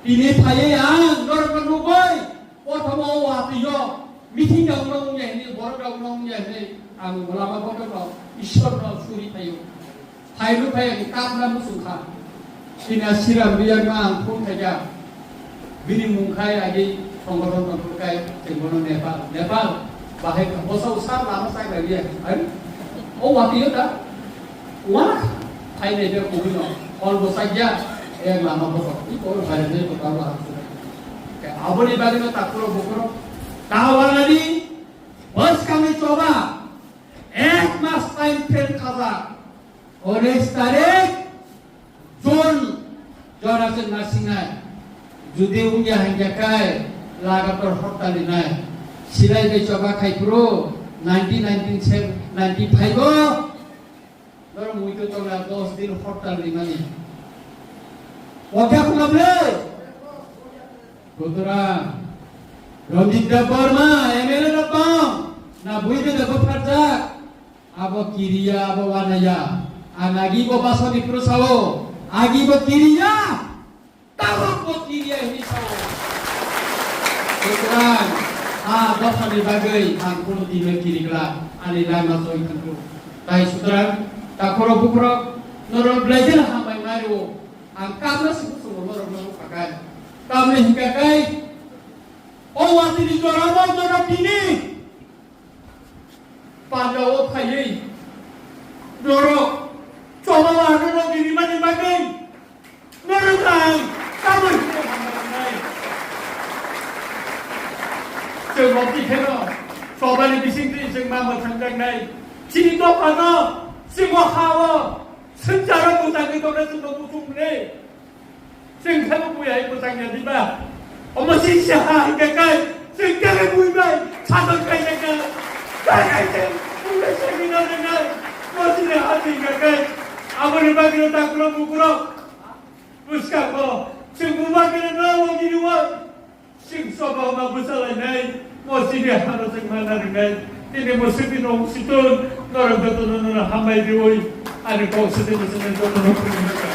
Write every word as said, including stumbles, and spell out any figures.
Tini phaiwi ang norokno nugwi, prothomo o watwi-o meeting rokno wngya hwnwi, borok rokno wngya hwnwi ang lama botorno Ishwarno suri phaio. Phailu phai ang kapna muchung kha. Tini a Siram Riyangno ang phone khaikha. Bini mung khai agi songothon tongthok khai tei bono Nepal, Nepal bahai bosa usa lama sai bai riya. Ai, o watwi-o da. Wah, hai ne de kuwi no. Hol bo sakya, e lama bo. I ko bare ne ko ta wa. Ke aboni bari no takuro bukuro. Tawa nadi, bas kami coba. Ek mas time frame khaja. Unis tarik, June, jora se nasinai. Judi unya hangya kai, lagator hortal inai. Silai be coba khai pro, nineteen nineteen seven, ninety five o. Doro muitu tongla dos din hortal rimani. Wakya khulable. Sutorang, Ranjit Debbarma, M L A rok bang, na buibe da bupharjak. Abo kiriya, abo wanaya. Ang agi bo basoni pro sao, agi bo kiriya. Tabuk bo kiriya hini sao. Sutorang, a dophani bagwi ang kuno dino kirikla, ani lama soi thangkhu. Tai sutorang, takhoro bukhoro, norok blaijela hambai mairo, ang kamna sibu sungo norok no pakai. Kamni hingka kai, o watini jora bo jora tini. Panda o phaiwi norok choba wahano no girimani bagwi norok ang tabuk hino hamjaknai. Chwng rok tikheno chobani bisingtwi chwng ma mwthangjaknai. Chini dophano chwng o ha-o swngcharo mwthangwi tongna chwngno muchung mwnwi. Chwng khe bo buya hai bwsang ya diba? Omo singsa ha hingka kai, chwng khe bo bui bai sadok kai kha. Kai kai chwng bui bai segi no rwnai. Bo chini ha hingka kai. Aboni bagwi no takuro bukuro. Bwskango chwng buma khe no logi rwo. Chwng sobo ma bwsalainai. Bo chini hano chwng mana rwnai. Tini bo segi no siton. Norok jotono nono hambai riwi. Ani kok sidi bwsani jotono khulumnai.